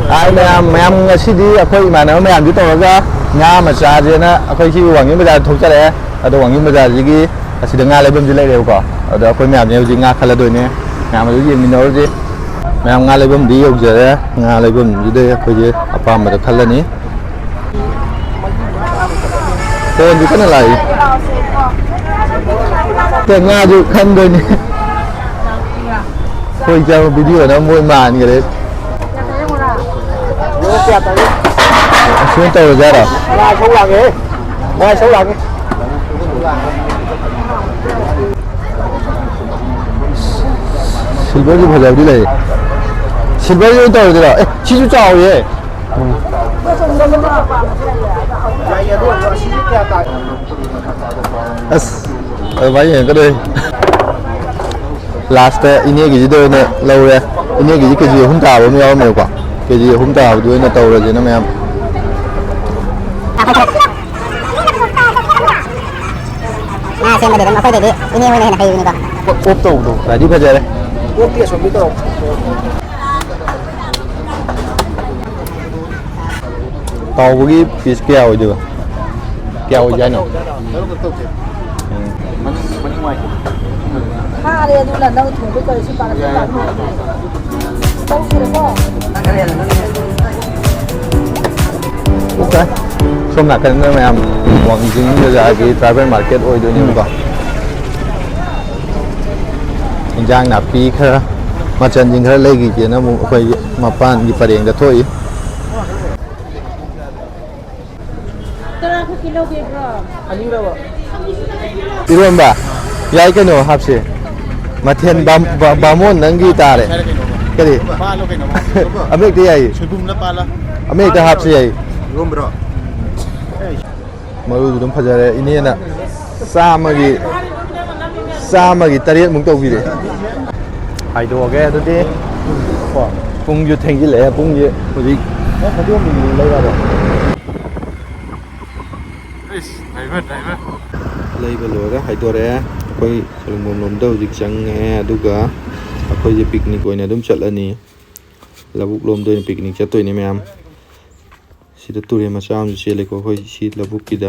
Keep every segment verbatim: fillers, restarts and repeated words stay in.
ꯍꯥꯏ ꯃꯌꯥꯝ, ꯃꯌꯥꯝ ꯉꯁꯤꯗꯤ ꯑꯩꯈꯣꯏ ꯏꯃꯥꯟꯅꯕ ꯃꯌꯥꯝꯁꯨ ꯇꯧꯔꯒ ꯉꯥ ꯑꯃ ꯆꯥꯁꯦꯅ ꯑꯩꯈꯣꯏ ꯁꯤ ꯋꯥꯡꯖꯤꯡ ꯕꯖꯥꯔ ꯊꯣꯛꯆꯔꯛꯑꯦ꯫ ꯑꯗꯣ ꯋꯥꯡꯖꯤꯡ ꯕꯖꯥꯔꯁꯤꯒꯤ ꯑꯁꯤꯗ ꯉꯥ ꯂꯩꯐꯝꯁꯤ ꯂꯩꯔꯦꯕꯀꯣ꯫ ꯑꯗꯣ ꯑꯩꯈꯣꯏ ꯃꯌꯥꯝꯁꯦ ꯍꯧꯖꯤꯛ ꯉꯥ ꯈꯜꯂꯗꯣꯏꯅꯦ꯫ ꯃꯌꯥꯝ ꯑꯗꯨ ꯌꯦꯡꯃꯤꯟꯅꯔꯨꯁꯦ꯫ ꯃꯌꯥꯝ ꯉꯥ ꯂꯩꯐꯝꯗꯤ ꯌꯧꯖꯔꯦ꯫ ꯉꯥ ꯂꯩꯐꯝꯁꯤꯗ ꯑꯩꯈꯣꯏꯁꯦ ꯑꯄꯥꯝꯕꯗ ꯈꯜꯂꯅꯤ꯫ ꯐꯣꯟꯁꯨ ꯀꯟꯅ ꯂꯥꯛꯏ꯫ ꯁꯦ, ꯉꯥꯁꯨ ꯈꯟꯗꯣꯏꯅꯤ꯫ ꯑꯩꯈꯣꯏ ꯆꯪꯕ ꯚꯤꯗꯤꯑꯣꯅ ꯃꯣꯏ ꯃꯥꯟꯈꯔꯦ꯫ ꯀꯌꯥ ꯇꯧꯔꯒꯦ? ꯑꯁꯤꯅ ꯇꯧꯔꯁꯦ ꯍꯥꯏꯔꯣ? ꯉꯥ ꯁꯧ ꯂꯥꯛꯑꯦ꯫ ꯉꯥ ꯁꯧ ꯂꯥꯛꯑꯦ꯫ ꯁꯤꯜꯚꯔꯁꯨ ꯐꯖꯕꯗꯤ ꯂꯩ꯫ ꯁꯤꯜꯚꯔꯁꯤ ꯑꯣꯏꯅ ꯇꯧꯔꯁꯤꯔꯣ? ꯑꯦ, ꯁꯤꯁꯨ ꯆꯥꯎꯋꯤꯍꯦ꯫ ꯑꯁ, ꯑꯗꯨꯃꯥꯏꯅ ꯌꯦꯡꯉꯛꯀꯗꯣꯏ꯫ ꯂꯥꯁꯇ ꯏꯅꯦꯒꯤꯁꯤꯗ ꯑꯣꯏꯅ ꯂꯧꯔꯦ꯫ ꯏꯅꯦꯒꯤꯁꯤ ꯀꯦ ꯖꯤ ꯑꯍꯨꯝ ꯇꯥꯕ ꯑꯃ ꯌꯥꯎꯔꯝꯃꯦꯕꯀꯣ꯫ ꯀꯦ ꯖꯤ ꯑꯍꯨꯝ ꯇꯥꯕꯗꯨ ꯑꯣꯏꯅ ꯇꯧꯔꯁꯦꯅ ꯃꯌꯥꯝ꯫ ꯉꯥ ꯁꯦꯝꯕꯗꯤ ꯑꯗꯨꯝ ꯑꯩꯈꯣꯏꯗꯩꯗꯤ ꯏꯅꯦ ꯍꯣꯏꯅ ꯍꯦꯟꯅ ꯍꯩꯕꯅꯤꯀꯣ꯫ ꯑꯣꯞ ꯇꯧꯕꯗꯣ꯫ ꯐꯗꯤ ꯐꯖꯔꯦ꯫ ꯑꯣꯞꯇꯤ ꯑꯁꯣꯝꯒꯤ ꯇꯧꯔꯣ꯫ ꯇꯥꯎꯕꯒꯤ ꯄꯤꯁ ꯀꯌꯥ ꯑꯣꯏꯗꯣꯏꯕ? ꯀꯌꯥ ꯑꯣꯏꯒꯦ ꯍꯥꯏꯅꯣ? ꯎꯝ꯫ ꯐꯥꯔꯦ ꯑꯗꯨꯅ ꯅꯪ ꯊꯣꯡꯗꯣꯏ ꯇꯧꯔꯤꯁꯤ ꯄꯥꯔꯁꯤ ꯄꯥꯔꯁꯤ꯫ ꯇꯧꯁꯤꯔꯀꯣ? ꯑꯣꯀꯦ꯫ ꯁꯣꯝ ꯅꯥꯀꯟꯗ ꯃꯌꯥꯝ ꯋꯥꯡꯖꯤꯡ ꯕꯖꯥꯔꯒꯤ ꯇ꯭ꯔꯥꯏꯕꯦꯜ ꯃꯥꯔꯀꯦꯠ ꯑꯣꯏꯗꯣꯏꯅꯦꯕꯀꯣ꯫ ꯏꯟꯖꯥꯡ ꯅꯥꯄꯤ ꯈꯔ, ꯃꯆꯜꯁꯤꯡ ꯈꯔ ꯂꯩꯈꯤꯒꯦꯅ ꯑꯃꯨꯛ ꯑꯩꯈꯣꯏꯒꯤ ꯃꯄꯥꯟꯒꯤ ꯄꯔꯦꯡꯗ ꯊꯣꯛꯏ꯫ ꯇꯔꯥ ꯈꯛꯀꯤ ꯂꯧꯒꯦꯕ꯭ꯔꯣ? ꯏꯔꯣꯟꯕ? ꯌꯥꯏ ꯀꯩꯅꯣ, ꯍꯥꯞꯁꯦ꯫ ꯃꯊꯦꯜ ꯕꯥꯝ-, ꯕꯥ-, ꯕꯥꯃꯣꯟ ꯅꯪꯒꯤ ꯇꯥꯔꯦ꯫ ꯀꯔꯤ? ꯄꯥꯜꯂꯣ ꯀꯩꯅꯣ꯫ ꯑꯃ ꯍꯦꯛꯇ ꯌꯥꯏꯌꯦ꯫ ꯁꯣꯏꯕꯨꯝꯂ ꯄꯥꯜꯂ? ꯑꯃ ꯍꯦꯛꯇ ꯍꯥꯞꯁꯦ ꯌꯥꯏꯌꯦ꯫ ꯏꯔꯣꯟꯕ꯭ꯔꯣ? ꯃꯔꯨꯁꯨ ꯑꯗꯨꯝ ꯐꯖꯔꯦ꯫ ꯏꯅꯦꯅ ꯆꯥꯝꯃꯒꯤ, ꯆꯥꯝꯃꯒꯤ ꯇꯔꯦꯠꯃꯨꯛ ꯇꯧꯕꯤꯔꯦ꯫ ꯍꯥꯏꯗꯣꯛꯑꯒꯦ ꯑꯗꯨꯗꯤ꯫ ꯀꯣ, ꯄꯨꯡꯁꯨ ꯊꯦꯡꯖꯤꯜꯂꯛꯑꯦ꯫ ꯄꯨꯡꯁꯦ ꯍꯧꯖꯤꯛ ꯂꯩꯔꯕ? ꯂꯩꯕ ꯂꯣꯏꯔꯦ, ꯍꯥꯏꯗꯣꯔꯛꯑꯦ꯫ ꯑꯩꯈꯣꯏ ꯁꯂꯨꯡꯕꯝ ꯂꯣꯝꯗ ꯍꯧꯖꯤꯛ ꯆꯪꯉꯦ꯫ ꯑꯗꯨꯒ ꯑꯩꯈꯣꯏꯁꯦ ꯄꯤꯛꯅꯤꯛ ꯑꯣꯏꯅ ꯑꯗꯨꯝ ꯆꯠꯂꯅꯤ꯫ ꯂꯧꯕꯨꯛ ꯂꯣꯝꯗ ꯑꯣꯏꯅ ꯄꯤꯛꯅꯤꯛ ꯆꯠꯇꯣꯏꯅꯦ ꯃꯌꯥꯝ꯫ ꯁꯤꯗ ꯇꯨꯔꯦꯜ ꯃꯆꯥ ꯑꯃꯁꯨ ꯆꯦꯜꯂꯦꯀꯣ ꯑꯩꯈꯣꯏ ꯁꯤ ꯂꯧꯕꯨꯛꯀꯤꯗ꯫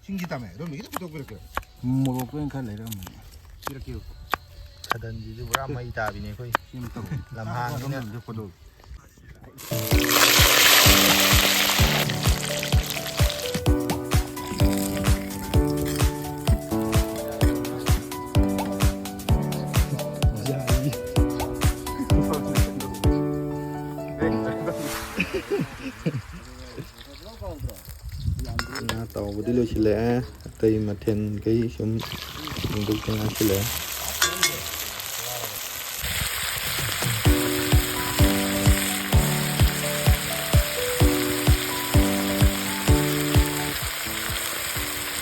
ꯆꯤꯡꯁꯤ ꯇꯝꯃꯦ ꯑꯗꯨꯝ ꯃꯤꯒꯤꯗ ꯄꯨꯊꯣꯛꯄꯤꯔꯛꯀꯦ꯫ ꯃꯣꯔꯣꯛꯇ ꯑꯣꯏꯅ ꯈꯔ ꯂꯩꯔꯝꯃꯦ꯫ ꯄꯤꯔꯛꯀꯦ꯫ ꯈꯗꯟꯁꯤꯁꯨ ꯄꯨꯔꯥ ꯃꯩ ꯇꯥꯕꯤꯅꯦ ꯑꯩꯈꯣꯏ꯫ ꯁꯤ ꯑꯃ ꯇꯧꯔꯣ꯫ ꯂꯝꯍꯥꯡꯅꯤꯅ꯫ ꯐꯣꯇꯣ꯫ ꯉꯥ ꯇꯥꯎꯕꯗꯤ ꯂꯣꯏꯁꯤꯜꯂꯛꯑꯦ꯫ ꯑꯇꯩ ꯃꯊꯦꯜꯈꯩ ꯁꯨꯝ ꯁꯦꯝꯗꯣꯛꯇ ꯉꯥꯏꯁꯤꯜꯂꯛꯑꯦ꯫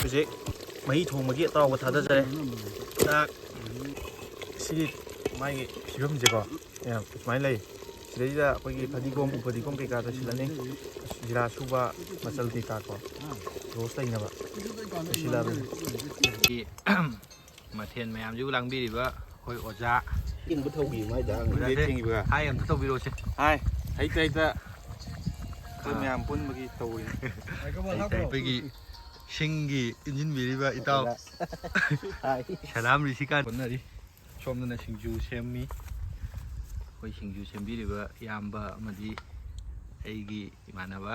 ꯍꯧꯖꯤꯛ ꯃꯍꯤ ꯊꯣꯡꯕꯒꯤ ꯑꯇꯥꯎꯕ ꯊꯥꯗꯖꯔꯦ꯫ ꯆꯥꯛ ꯁꯤꯒꯤ ꯃꯥꯒꯤ ꯐꯤꯕꯝꯁꯦꯀꯣ, ꯌꯥꯝ ꯁꯨꯃꯥꯏꯅ ꯂꯩ꯫ ꯁꯤꯗꯩꯁꯤꯗ ꯑꯩꯈꯣꯏꯒꯤ ꯐꯗꯤꯒꯣꯝ, ꯎ ꯐꯗꯤꯒꯣꯝ ꯀꯩꯀꯥ ꯇꯣꯏꯁꯤꯜꯂꯅꯤ꯫ ꯖꯤꯔꯥ ꯁꯨꯕ, ꯃꯆꯜ ꯀꯩꯀꯥ ꯀꯣ, ꯔꯣꯁ ꯂꯩꯅꯕ ꯇꯣꯏꯁꯤꯜꯂꯛꯑꯕꯅꯤ꯫ ꯃꯊꯦꯜ ꯃꯌꯥꯝꯁꯤꯕꯨ ꯂꯥꯡꯕꯤꯔꯤꯕ ꯑꯩꯈꯣꯏ ꯑꯣꯖꯥ꯫ ꯏꯪꯕ ꯊꯧꯕꯤ ꯑꯃ ꯍꯥꯏꯗ ꯑꯣꯖꯥꯁꯦ, ꯍꯥꯏ ꯑꯝꯇ ꯇꯧꯕꯤꯔꯛꯑꯣꯁꯦ꯫ ꯍꯥꯏ, ꯍꯩꯇ ꯍꯩꯇ ꯑꯩꯈꯣꯏ ꯑꯥ꯫ ꯃꯌꯥꯝ ꯄꯨꯟꯕꯒꯤ ꯇꯧꯔꯤꯅꯤ꯫ ꯍꯩꯇ ꯍꯩꯇꯒꯤ ꯁꯤꯡꯒꯤ ꯏꯟꯖꯤꯟꯕꯤꯔꯤꯕ ꯏꯇꯥꯎ꯫ ꯍꯥꯏ꯫ ꯁꯂꯥꯝ ꯔꯤꯁꯤꯀꯥꯟ ꯍꯣꯠꯅꯔꯤ꯫ ꯁꯣꯝꯗꯅ ꯁꯤꯡꯖꯨ ꯁꯦꯝꯃꯤ꯫ ꯑꯩꯈꯣꯏ ꯁꯤꯡꯖꯨ ꯁꯦꯝꯕꯤꯔꯤꯕ ꯏꯌꯥꯝꯕ ꯑꯃꯗꯤ ꯑꯩꯒꯤ ꯏꯃꯥꯟꯅꯕ꯫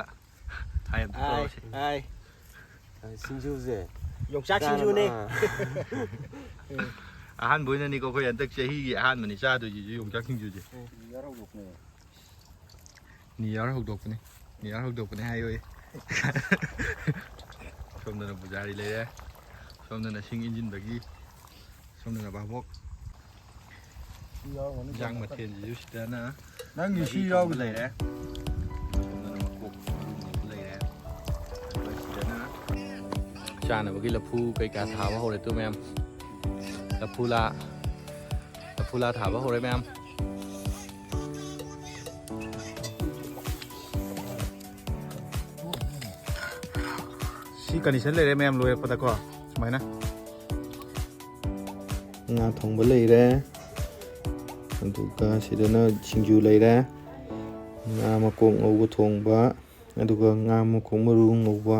ꯍꯥꯏ ꯑꯝꯇ ꯍꯥꯏ, ꯇꯧꯔꯁꯤ꯫ ꯍꯥꯏ꯫ ꯁꯤꯡꯖꯨꯁꯦ ꯌꯣꯡꯆꯥꯛ ꯁꯤꯡꯖꯨꯅꯦ꯫ ꯑꯥ꯫ ꯑꯍꯥꯟꯕ ꯑꯣꯏꯅꯅꯤꯀꯣ ꯑꯩꯈꯣꯏ ꯍꯟꯗꯛ ꯆꯍꯤꯒꯤ ꯑꯍꯥꯟꯕꯅꯤ ꯆꯥꯗꯣꯏꯁꯤꯁꯨ ꯌꯣꯡꯆꯥꯛ ꯁꯤꯡꯖꯨꯁꯦ꯫ ꯅꯤꯌꯥꯔ ꯍꯧꯗꯣꯛꯄꯅꯦ꯫ ꯅꯤꯌꯥꯔ ꯍꯧꯗꯣꯛꯄꯅꯦ ꯍꯥꯏꯌꯣꯌꯦ꯫ ꯁꯣꯝꯗꯅ ꯄꯨꯖꯥꯔꯤ ꯂꯩꯔꯦ꯫ ꯁꯣꯝꯗꯅ ꯁꯤꯡ ꯏꯟꯖꯤꯟꯕꯒꯤ꯫ ꯁꯣꯝꯗꯅ ꯚꯥꯕꯣꯛ꯫ ꯁꯤ ꯌꯥꯎꯔꯝꯒꯅꯤ ꯏꯟꯖꯥꯡ ꯀꯩꯅꯣ꯫ ꯃꯊꯦꯜꯁꯤꯁꯨ ꯁꯤꯗꯅ ꯅꯪꯒꯤ ꯁꯤ ꯉꯥꯔꯤ ꯊꯣꯡꯕ ꯌꯥꯎꯔꯤꯁꯦ꯫ ꯂꯩꯔꯦ꯫ ꯁꯣꯝꯗꯅ ꯃꯀꯣꯛ ꯃꯔꯨ ꯃꯦꯠꯄ ꯂꯩꯔꯦ꯫ ꯑꯗꯨꯒ ꯁꯤꯗꯅ ꯆꯥꯅꯕꯒꯤ ꯂꯐꯨ ꯀꯩꯀꯥ ꯊꯥꯕ ꯍꯧꯔꯦ ꯇꯨ ꯃꯌꯥꯝ꯫ ꯂꯐꯨꯂꯥ, ꯂꯐꯨꯂꯥ ꯊꯥꯕ ꯍꯧꯔꯦ ꯃꯌꯥꯝ꯫ ꯁꯤ condition ꯂꯩꯔꯦ ꯃꯌꯥꯝ, ꯂꯣꯏꯔꯛꯄꯗꯀꯣ ꯁꯨꯃꯥꯏꯅ꯫ ꯉꯥ ꯊꯣꯡꯕ ꯂꯩꯔꯦ, ꯑꯗꯨꯒ ꯁꯤꯗꯅ ꯁꯤꯡꯖꯨ ꯂꯩꯔꯦ, ꯉꯥ ꯃꯀꯣꯛ ꯉꯧꯕ ꯊꯣꯡꯕ, ꯑꯗꯨꯒ ꯉꯥ ꯃꯀꯣꯛ ꯃꯔꯨ ꯉꯧꯕ꯫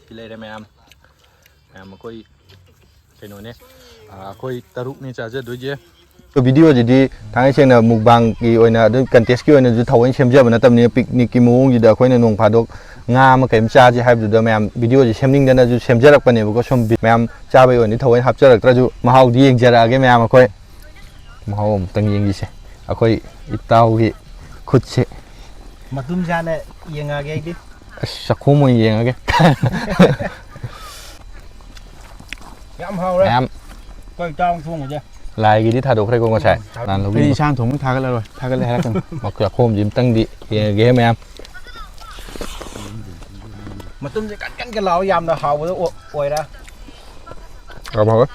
ꯁꯤ ꯂꯩꯔꯦ ꯃꯌꯥꯝ꯫ ꯃꯌꯥꯝ ꯑꯩꯈꯣꯏ ꯀꯩꯅꯣꯅꯦ, ꯑꯥ, ꯑꯩꯈꯣꯏ ꯇꯔꯨꯛꯅꯦ ꯆꯥꯖꯗꯣꯏꯁꯦ꯫ ꯚꯤꯗꯤꯑꯣꯁꯤꯗꯤ ꯊꯥꯡꯒꯩ ꯁꯦꯡꯅ ꯃꯨꯛꯕꯥꯡꯒꯤ ꯑꯣꯏꯅ, ꯑꯗꯨ ꯀꯟꯇꯦꯁꯀꯤ ꯑꯣꯏꯅꯁꯨ ꯊꯑꯣꯏꯅ ꯁꯦꯝꯖꯕ ꯅꯠꯇꯕꯅꯤꯅ, ꯄꯤꯛꯅꯤꯛꯀꯤ ꯃꯑꯣꯡꯁꯤꯗ ꯑꯩꯈꯣꯏꯅ ꯅꯣꯡ ꯐꯥꯗꯣꯛ ꯉꯥ ꯑꯃ ꯀꯩ ꯑꯃ ꯆꯥꯁꯦ ꯍꯥꯏꯕꯗꯨꯗ ꯃꯌꯥꯝ ꯚꯤꯗꯤꯑꯣꯁꯦ ꯁꯦꯝꯅꯤꯡꯗꯅꯁꯨ ꯁꯦꯝꯖꯔꯛꯄꯅꯦꯕꯀꯣ꯫ ꯁꯨꯝ ꯕꯤ-, ꯃꯌꯥꯝ ꯆꯥꯕꯒꯤ ꯑꯣꯏꯅꯗꯤ ꯊꯑꯣꯏꯅ ꯍꯥꯞꯆꯔꯛꯇ꯭ꯔꯁꯨ, ꯃꯍꯥꯎꯗꯤ ꯌꯦꯡꯖꯔꯛꯑꯒꯦ ꯃꯌꯥꯝ꯫ ꯑꯩꯈꯣꯏ ꯃꯍꯥꯎ ꯑꯃꯨꯛꯇꯪ ꯌꯦꯡꯈꯤꯁꯦ꯫ ꯑꯩꯈꯣꯏ ꯏꯇꯥꯎꯒꯤ ꯈꯨꯠꯁꯦ꯫ ꯃꯇꯨꯝ ꯆꯥꯅ ꯌꯦꯡꯉꯛꯑꯒꯦ ꯑꯩꯗꯤ꯫ ꯑꯁ, ꯆꯥꯛꯈꯣꯝ ꯑꯣꯏꯅ ꯌꯦꯡꯉꯒꯦ꯫ ꯌꯥꯝ ꯍꯥꯎꯔꯦ꯫ ꯃꯌꯥꯝ꯫ ꯑꯩꯈꯣꯏ ꯏꯇꯥꯎ ꯊꯣꯡꯕꯁꯦ꯫ ꯂꯥꯏꯒꯤꯗꯤ ꯊꯥꯗꯣꯛꯈ꯭ꯔꯦꯀꯣ ꯉꯁꯥꯏ꯫ ꯎꯝ, ꯊꯥꯗꯣꯛ-, ꯅꯍꯥꯟ ꯂꯧꯕꯤꯕ꯫ ꯑꯩ ꯏꯁꯥꯅ ꯊꯣꯡꯕ ꯊꯥꯒꯠꯂꯔꯣꯏ, ꯊꯥꯒꯠꯂꯦ ꯍꯥꯏꯔꯛꯀꯅꯨ꯫ ꯆꯥꯛꯈꯣꯝꯁꯤ ꯑꯝꯇꯪꯗꯤ ꯌꯦꯡꯉꯒꯦ ꯃꯌꯥꯝ꯫ ꯃꯇꯨꯝꯁꯦ ꯀꯟ ꯀꯟꯒ ꯂꯥꯎ, ꯌꯥꯝꯅ ꯍꯥꯎꯕꯗꯣ ꯑꯣ-, ꯑꯣꯏꯔꯦ꯫ ꯌꯥꯝ ꯍꯥꯎꯋꯦ꯫